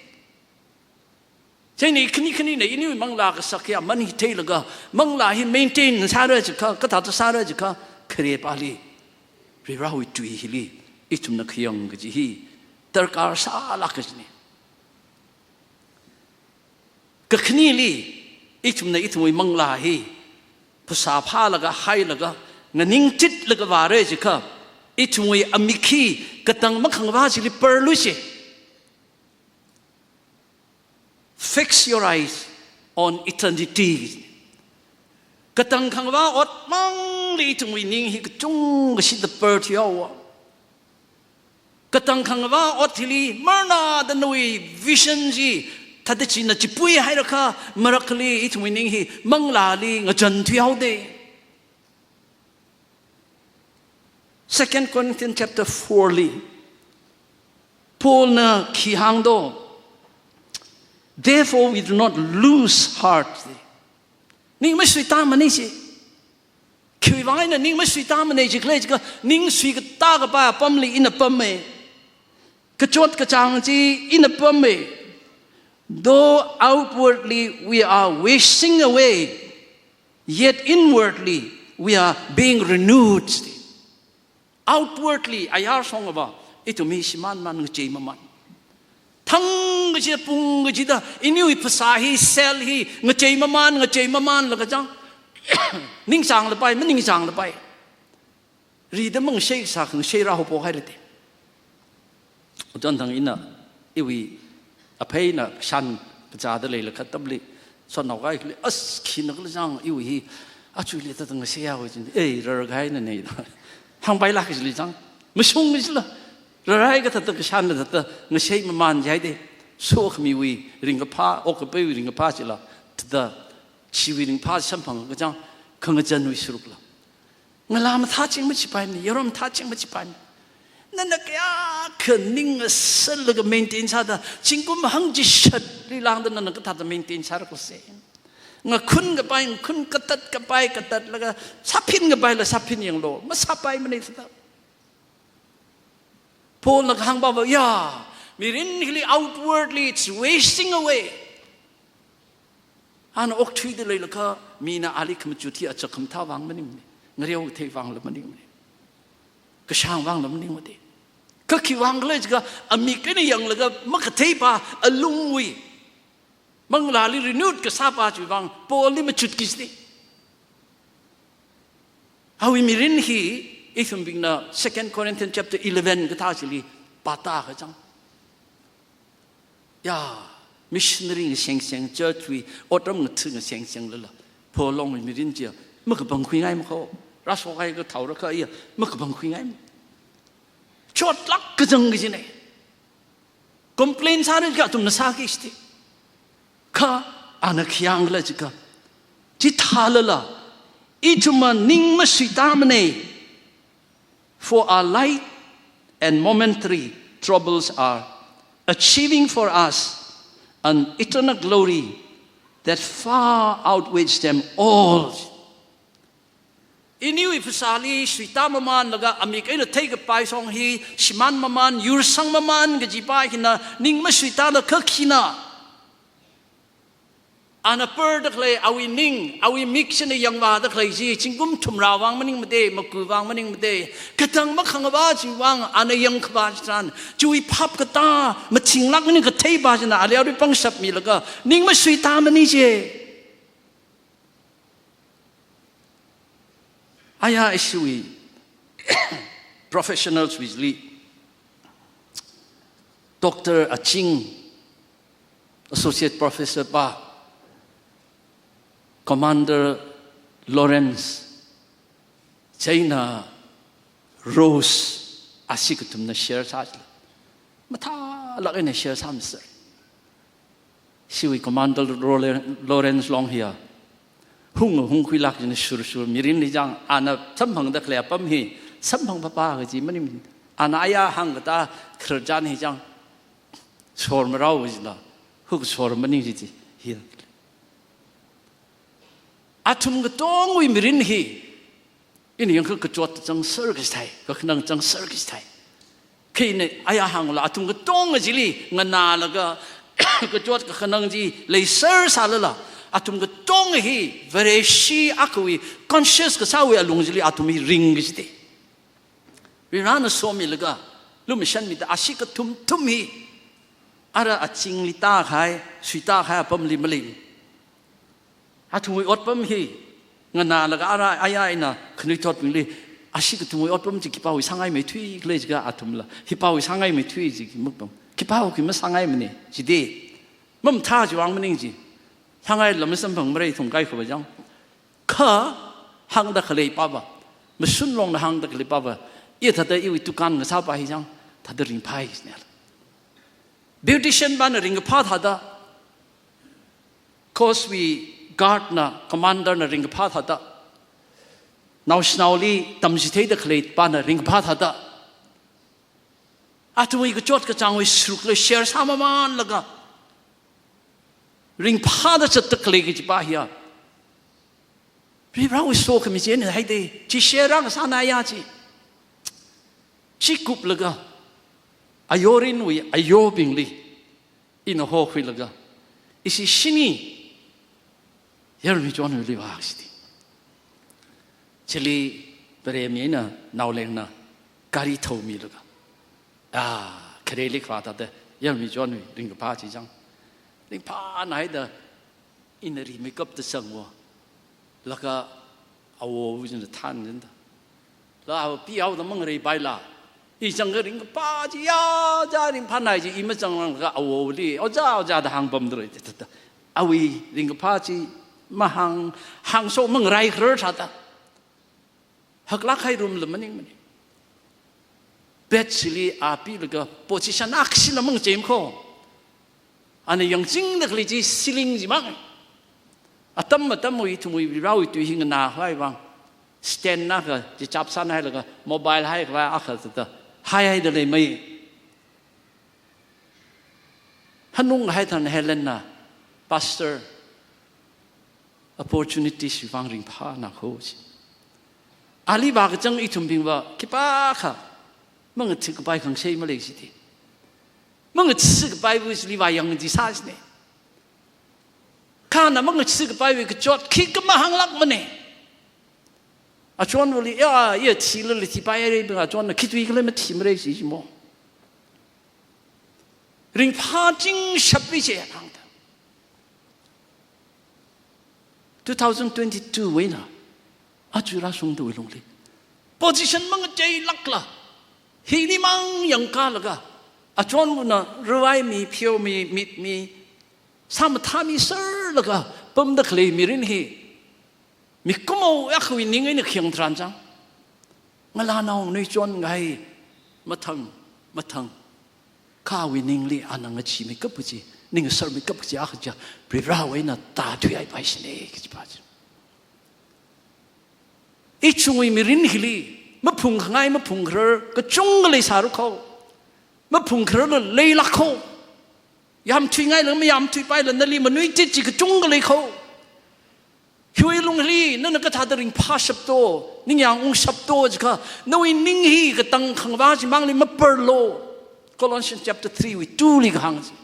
Chieina khani khanina iniwui manglā kasak hiya man hi theilaga, manglā hi maintain sāra chikha, kathāda sāra chikha, kharepāli, Varivarāwui tui hili, ithumna khayang kaji hi, darkar sālāk kajine. Kakhaneli, ithumna ithumwui manglā hi, phasā phālaga, hailaga, nganingchitlaga vāra chikha, ithumwui amik hi, katang makhangavā chili parlu chi. Fix your eyes on eternity. Katang khangavā ot mangli ithumwui ning hi kachungkha shida parthuihaowa. Katang khangavā ot hili marnada nawui vision chi thāda china chipui hairakha marakhali ithumwui ning hi manglāli ngajantuihaoda. Second Corinthians chapter four li, Paulna khi hāngdo, "Therefore we do not lose heart." Ning masuitāmane chi. Khiwui vang eina ning masuitāmane chi khala jiakha, ning suikatā kapai apamli ina pamme. Kachot kachāng chi ina pamme. "Though outwardly we are wasting away, yet inwardly we are being renewed." Outwardly, ayar shongva, ithum hi shimānmān, ngacheimaman. Thang kachida, pung kachida, iniwui phasā hi, cell hi, ngacheimaman, ngacheimamanlaga chang, ningchānglapai, maningchānglapai. Rida mangshei sā khangshei rāhaophok hairate. Chonthang ina, iwui aphei eina shan kazāda leilakha atamli, shanao kaikhali, as, khina khala chang, iwui hi, achuili thāda ngasheiya hui chin, ei, rarkahaina ne da. Hāngpailāk kajili chang, mashung kajila, rarai kathāda kashanla thāda, ngasheimaman jihaide, sokhamiwui ringkaphā, okkapeiwui ringkaphā chila, thāda, chiwui ringphā samphang kachang, khangazanwui sārukla. Ngalā mathāching machipaimane, yaron mathāching machipaimane. Nana kayākha ning ngasālaga maintain sāda, zingkum hangchishatli lāngda nana kathāda maintain sāra khala se. Ngakhun kapai, ngakhun katat kapai, katatlaga, sāphin kapaila sāphin yanglu, masāpaimane thāda. Paulna kahāngpava, ya, mirin hili outwardly it's wasting away. Ana okthuida leilakha, mina ali khamachut hi achak khamathā vang maningmane. Ngareo kathei vangla maningmane. Kashāng vangla maningmane. Kha khiwui vang khala jiakha, amik eina yanglaga makatheipa alungwui manglāli renewed kasāpa chiwui vang, Paulli machutki jite. Awui mirin hi, ithumbingna Second Corinthians chapter eleven kathā chili pātākha chang. Ya, missionary ngaseng seng, church wui otram ngatha ngaseng senglala, Paul longwui mirin chiya makapangkhuingaimane kho. Rāsokhai kathaora kha iya makapangkhuingaimane. Chotlāk kachang kajine. Complain sāra jiakha athumna sāki jite. Kha ana khi hāng khala jiakha, chithālala, ithumva ning masuitāmane. For our light and momentary troubles are achieving for us an eternal glory that far outweighs them all. Iniwui phasāli suitāmamanlaga amik eina theikapai shong hi, shimānmaman, yursangmaman kajipa hina ning masuitālakha khina Ana purda khalei awui ning, awui mik china yangvāda khalei chi, zingkum thumrā vang maningmade, maku vang maningmade, katang makhangavā chiwui vang, ana yangkhavā chitharan, chiwui phap katā, mathinglāk maning kathei pa china, ali arui pangshap milaga, ning masuitāmani je. Aya ishiwui professionals wui chili, Doctor Aching, Associate Professor pa, Commander Lawrence, chieina Rose, ashi kathumna share sāchila. Mathālāk eina share sāmasa. Shiwui Commander Lawren-, Lawrence Long hiya. Hung, hungkhuilāk jina shurshur mirin li chang, ana samphangda khalei apam hi, samphang papa kaji maning. Ana aya hāngkatā khararchan hi chang, sor marao jila, huk sor maning jiji, hi. Athum katongwui mirin hi, ina yangkha kachot changser kachithei, kakhanang changser kachithei. Kha ina aya hāngla athum katonga chili nganālaga kachot kakhanang chi leiser sālala, athum katonga hi Vareshi akhawui conscious kasāwui alung chili athum hi ring kachithei. Varivarana somilaga, lumashanmida ashi kathum thum hi, ara Achingli tākahai, suitākahai apamli malei. Athumwui otpam hi, nganālaga ara aya ina khanuithotbingli, ashi kathumwui otpam chi khipāwui sāngaimeithui khala jiakha athumla, khipāwui sāngaimeithui ji khimuk pam. Khipāwui khi masāngaimane, jide. Mamathā chiwui vang maning ji. Sāngai lam masamphangmara ithum kaikhava chang. Kha, hāngda khalei pava, mashun longna hāngda khalei pava, i thāda iwui dukan ngasā pa hi chang, thāda ringphai jine. Beautician pana ringkaphā thāda, Coast wui guard na, commander na ringkaphā thāda, naoshinaoli tamchitheida khalei pana ringkaphā thāda, athumwui kachot kachāngwui srukla share sāmamanlaga, ringphāda zatda khalei kaji pa hiya, Varivarawui sokhami china haide, chi share rāngasāna ya chi. Chi kuplaga, ayorinwui ayobingli, ina hokhuilaga, ishi shini, Yarmi Chonwuili vāshiti. Chili Varemi eina naolengna gari thoumilaga, ah, khareli khavā thāda, Yarmi Chonwui ringkaphā chi chang. Ringphāna haida, ina rimeikapta zangva. Laga awo china thanjinda. La awo pihaoda mangareipaila. I zangkha ringkaphā chi ya, ja ringphānai chi i mazanglānglaga awoli, oja, oja da hāngpamda lei, thāda. Awui ringkaphā chi mahāng, hāngso mangarai kharar thāda. Haklāk kahai room la maningmane. Bed chili a pilaga position akhashila mangachei kho. Ana yangchingda khalei chi ceiling chimang. Atam atamwui ithumwui Varivarawui tui hi nganākhavai vang. Stand na kha, chichap sānhailaga, mobile haikhavai akha thāda, haihaida leimei. Hanung haitharan Helen na, Pastor, opportunity chiwui vang ringphāna kho chi. Ali vākachang ithumbingva, khipākha, mangathuikapai khangasei malei chiti. Mangathuikapaiwui chili vāyang jisā chine. Kha ana mangathuikapaiwui kachot khikha mahānglākmane. Achonwuili, ya, ya thilala thipairei bing achonna khitui khala mathimara chi chimo. Ringphāching shapli che hāngda. Two thousand twenty-two wui eina, aja rāshungda wui lungli. Position mangacheilākla, hili mang yangkalaga, achonwuna ruaimi, pheomi, mitmi, sāmathāmiserlaga, pamda khalei mirin hi, mikumo akhawui ning eina khayang tharan chang. Ngalānao nui chon ngai, mathang, mathang. Kha awui ningli ana ngacheemeikap kaji, ning sermeikap kaji akha chiya, Varivarawui eina tāthuihaipai chine kaji pa chi. Ichungwui mirin hili, maphungkhangai maphungkharar, kachungkha leisāra kho. Maphungkhararla leilāk kho. Yamthuingaila mayamthuipaila nali manuitit chi kachungkha lei kho. Hiwui lungli, nana kathāda ringphāshapto, ningyāng ungshapto jiakha, nawui ning hi katang khangavā chimangli maparlo. Colossians chapter three wui two li kahāng chi.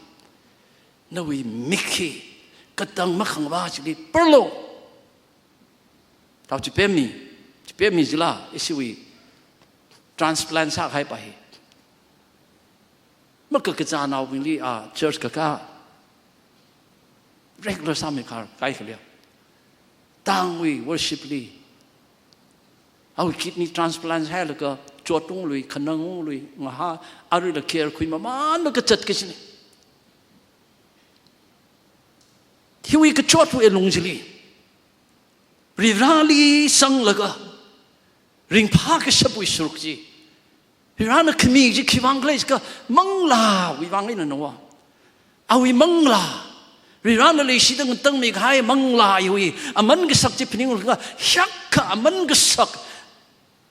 Nawui mik hi, Katang makhangva chili parlo. Tao chipemmi, chipemmi chila, ishiwui transplant sākahai pa hi. Makakazā naobingli, a, church kakā regular sāmi kar, kaikhalia. Tangwui worship li. Awui kidney transplant hailaga, chot unglui, khanang unglui, ngaha, aruila care khuimamānlaga zatkachina. Hiwui kachotwui alung chili, Varivarali sanglaga ringphākashapwui sāruk chi, Varivarana khami chi khiwuivang khala jiakha manglāwui vang eina nawa. Awui manglā, Varivarana leishida ngatangmi kahai manglā hiwui aman kasak chi phaninglaga, hiyākha aman kasak,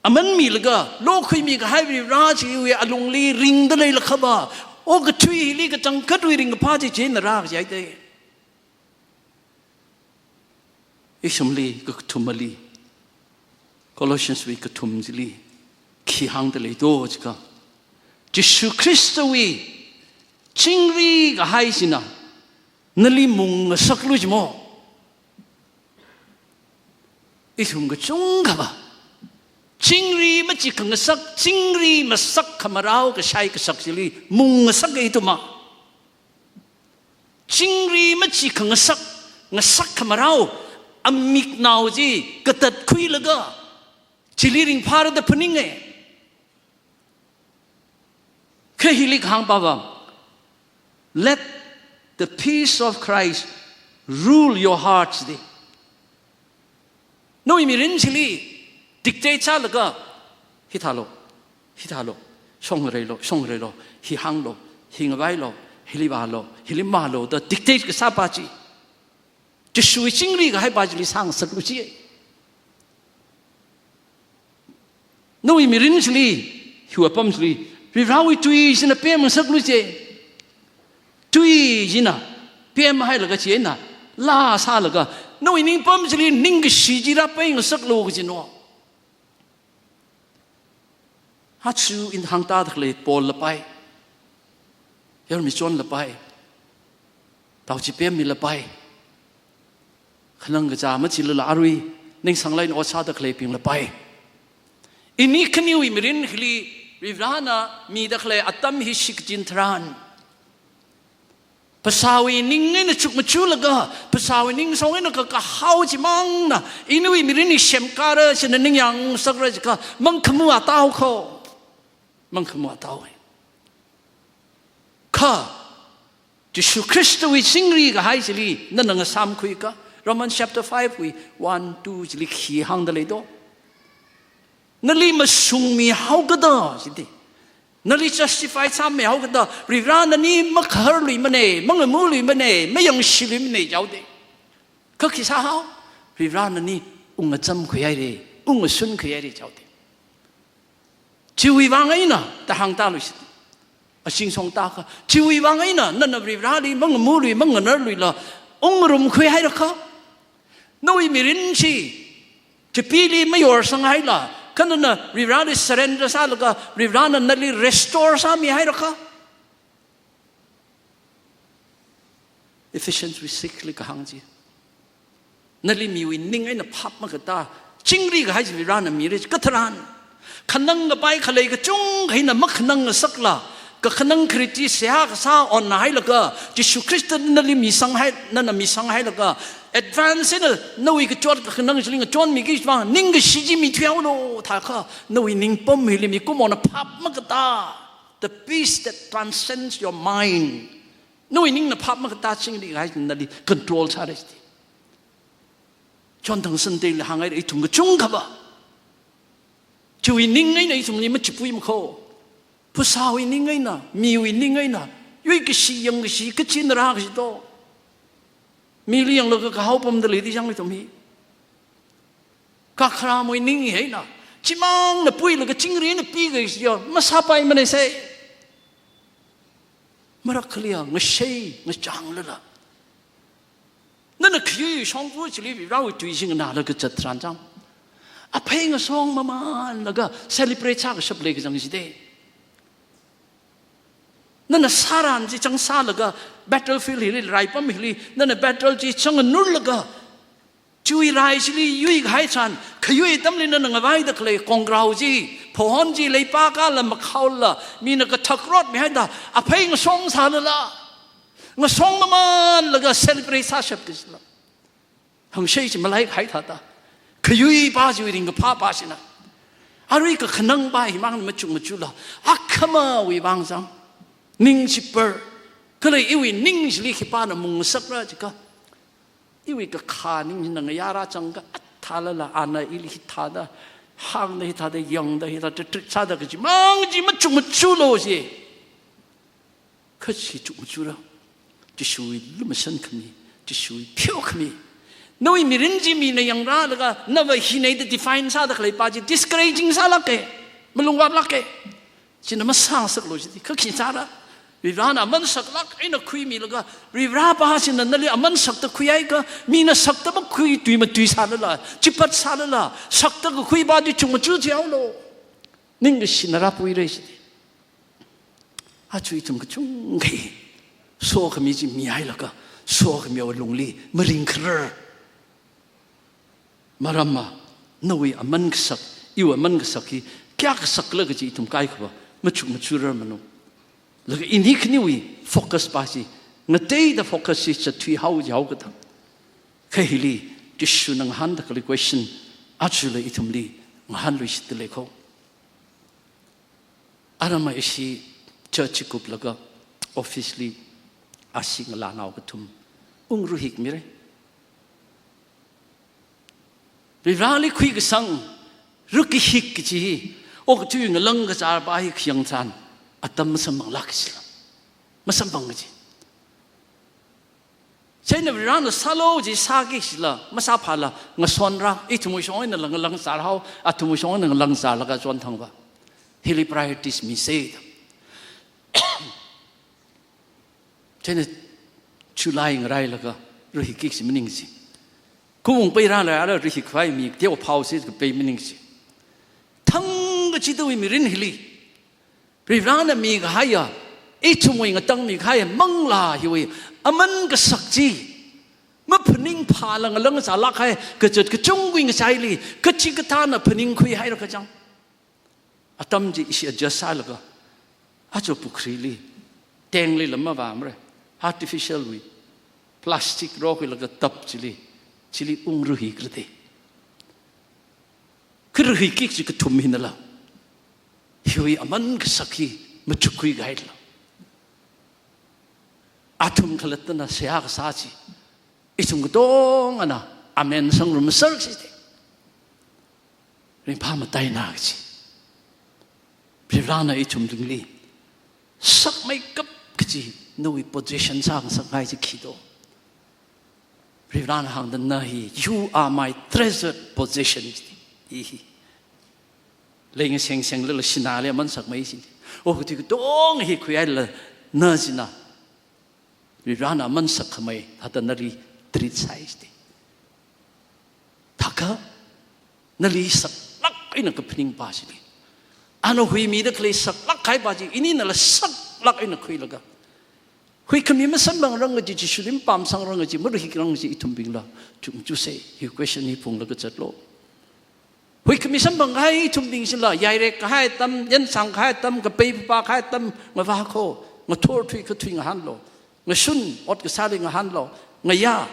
aman milaga lokhuimi kahai Varivara chiwui alungli ringda leilakhava, okathui hili kachangkhatwui ringkaphā chi chieina rākajihaida. Ithumli kakathumali, Colossians wui kathum chili khi hāngda leido jiakha, Jishu Khristawui chingri kahai china nali mungngasaklu jimo. Ithum kachungkhava chingri machikhangasak, chingri masak khamarao kashai kasak chili mungngasaka ithumva. Chingri machikhangasak, ngasak khamarao amiknao chi katatkhuilaga chili ringphāra da phaninga. Kha hili kahāng pava, "Let the peace of Christ rule your hearts," da. Nawui mirin chili dictate sālaga, "Hithālo, hithālo, shongreilo, shongreilo, hi hānglo, hi ngavailo, hili vālo, hili mālo," da dictate kasā pa chi, Jishuwui chingri kahai pa chili sāngasaklu chi. Nawui mirin chili, hiwui apam chili, Varivarawui tui china pemngasaklu chi. Tui china pemhailaga chieina laa sālaga, nawui ningpam chili ningkashi chi rāpeingasaklu kajina. Aja ina hāngtāda khalei Paul lapai, Yarmichon lapai, tao chipemmi lapai, khanang kazā machilala arui ningsanglāk eina ot sāda khaleibing lapai, ini khaniwui mirin hili Varivarana mida khalei atam hi shikachin tharan, phasāwui ning eina chukmajalaga, phasāwui ningsong eina kakahao chimangna iniwui mirin hi semkara china ningyāng ngasakra jiakha, mangkhamā tāo kho. Mangkhamā tāo. Kha Jishu Khristawui chingri kahai chili nana ngasāmkhuiakha, Romans chapter five wui one, two chili khi hāngda leido? Nali mashungmihao kada jida. Nali justify sāmihao kada, Varivarana nani makharluimana, mangamuluimana, mayangshiluimana jihaoda. Kha khi sāhao? Varivarana nani ungachamkhui haira, ungasunkhui haira jihaoda. Chiwui vang eina da hāngtāluishit. Achingsong tākha, chiwui vang eina nana Varivarali mangamului, manganarluila ungrumkhui hairakha, nawui mirin chi chipili mayorsang haila, kha nana Varivarali surrender sālaga, Varivarana nali restore sāmihairakha, Ephesians wui six li kahāng chi, nali miwui ning eina phap makatā, chingri kahai chi Varivarana mira chi katharan, khanang kapai khalei kachungkha hina makhanang ngasakla, kakhanang khariti seihā kasā onna hailaga, Jishu Khristana nali misang hai, nana misang hailaga, advance eina nawui kachot kakhanang chili ngachonmiki vang ningkashi chi mithuihaolu thākha, nawui ningpam hili mikumona phap makatā, the peace that transcends your mind. Nawui ningna phap makatā chingri kahai nali control sāra jida. Chonthang Sunday li hānghaira ithum kachungkhava. Chiwui ning eina ithumli machipuimakho. Phasāwui ning eina, miwui ning eina, yuikashi yangkashi kachina rākashi to. Mili yanglaga kahao pamda leida jang ithum hi. Kakharamwui ning eina, chimangna puilaga chingri eina pikashi ya, masāpaimana sai. Marakkhaliya ngashei ngachānglala, nana khayui shongfa chili Varivarawui tui chi nganālaga zattharan chang, aphei ngasong mamānlaga celebrate sākashap leikachang jida. Nana sāran chi chang sālaga, battlefield hili, raipam hili, nana battle chi chang nurlaga, chiwui rai chili yuikahai tharan, khayui atamli nana ngavaida khalei kongrao chi, phahon chi, leipā kala makhaola, mina kathak rot mihaida, aphei ngasong sālala, ngasong mamanlaga celebrate sāshap kajila. Hangshei chi malaikahai thāda, khayuipā chiwui ringkaphāpā china, arui kakhanangpā himang machuk machula, akhamawui vang zang, ning chi par, kala iwui ning chili khipāna mung ngasakra jiakha, iwui kakhaning hina ngayā rāchangakha, athālala ana ili hithāda, hāngda hithāda, yangda hithāda, treat sāda kajimang chi machuk machulu ji. Kha chi chukmachura. Jishuwui lumashan khami, Jishuwui pheo khami. Nawui mirin chi mina yangrālaga, nava hina da define sāda khaleipā chi discouraging sālāka, malungvāplāka. China masāngasaklu jida, kha khi sāra. Varivarana aman saklāk eina khuimilaga, Varivarapā china nali aman sakta khuihaiakha, mina sakta makhui tui matui sālala, chipat sālala, sakta kakhuipā chi chukmachu jihaolu. Ningkashi ngarāpuira jida. Aja ithum kachungkha hi sokhami chi mihailaga, sokhamiwui lungli maringkharar. Maramva, nawui aman kasak, iwui aman kasak hi kayākha sakla kaji ithum kaikhava machuk machurarmanu. Laga ini khaniwui focus pā chi, ngateida focus chi zatthuihao jihaokada. Kha hili, Jishuna ngahānda khalei question, ajala ithumli ngahānluishitda lei kho. Aramva ishi church kuplaga office li ashee ngalānao kathum ungruihik mira. Varivarali khuikasang ruihik kaji hi, okathui ngalang kazārpā hi khayang tharan, atam masamphang lāk kajila. Masamphang kaji. Chieina Varivarana sālu ji sāki kajila, masāphāla, ngasonra, ithumwui shong einala ngalang zārhao, athumwui shong eina ngalang zārlaga chonthangva. Hili priorities misa da. Chieina July ngarailaga, ruihik kaji maning ji. Khaung peirālaga ruihik khavai mi teophao si kapei maning ji. Thang kachidawui mirin hili. Varivarana mikahaiya, ithumwui ngatangmikahaiya manglā hiwui aman kasak chi maphaningphāla ngalang zālāk kahai kazat kachungwui ngachaili, kachikathāna phaningkhuihaira kachang. Atam chi ishi adjust sālaga, aja pukhrili, tank lila mavāmara, artificial wui, plastic rokhuilaga tap chili, chili ungruihikra da. Kha ruihik kaji kathum hinala, hiwui aman kasak hi machukkhui kahaila. Athum khalattana seihā kasā chi, ithum katongana amen sangrum masāra jida. Ringphā mataina kaji. Varivarana ithum lungli sakmeikap kaji nawui possession sāngasakngai chi khi do. Varivarana hāngda na hi, "You are my treasured possession," jida. Hi hi. Leingaseng senglala sināli aman sakmei jida. Okathui katonga hi khuihailala na china Varivarana aman sakkhamei thāda nali treat sāi jida. Thākha nali saklāk eina kaphaningpā chili, ana huimida khalei saklāk kahaipā chi, ininala saklāk eina khuilaga, huikhami masamphangrang kaji, Jishuli mapamsangrang kaji, maruihikrang kaji ithumbingla chukmachusei. Hi question hi phunglaga zatlu. Huikhami samphang kahai ithumbing chila, yairek kahai atam, yansang kahai atam, kapei phapā kahai atam ngavā kho, ngathor thuikathui ngahānlu, ngashun ot kasāli ngahānlu, ngayā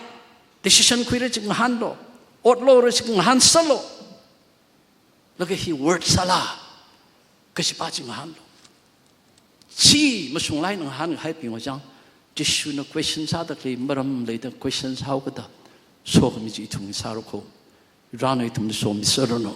decision khuira chi ngahānlu, otlu ra chi ngahānsālu. Laga hi worth sāla kajipā chi ngahānlu. Chi mashunglāk eina ngahānkahaibingwui chang, Jishuna question sāda khalei maram leida question sāhaokada, sokhami chi ithum sāra kho. Varivarana ithumli somi sāranu.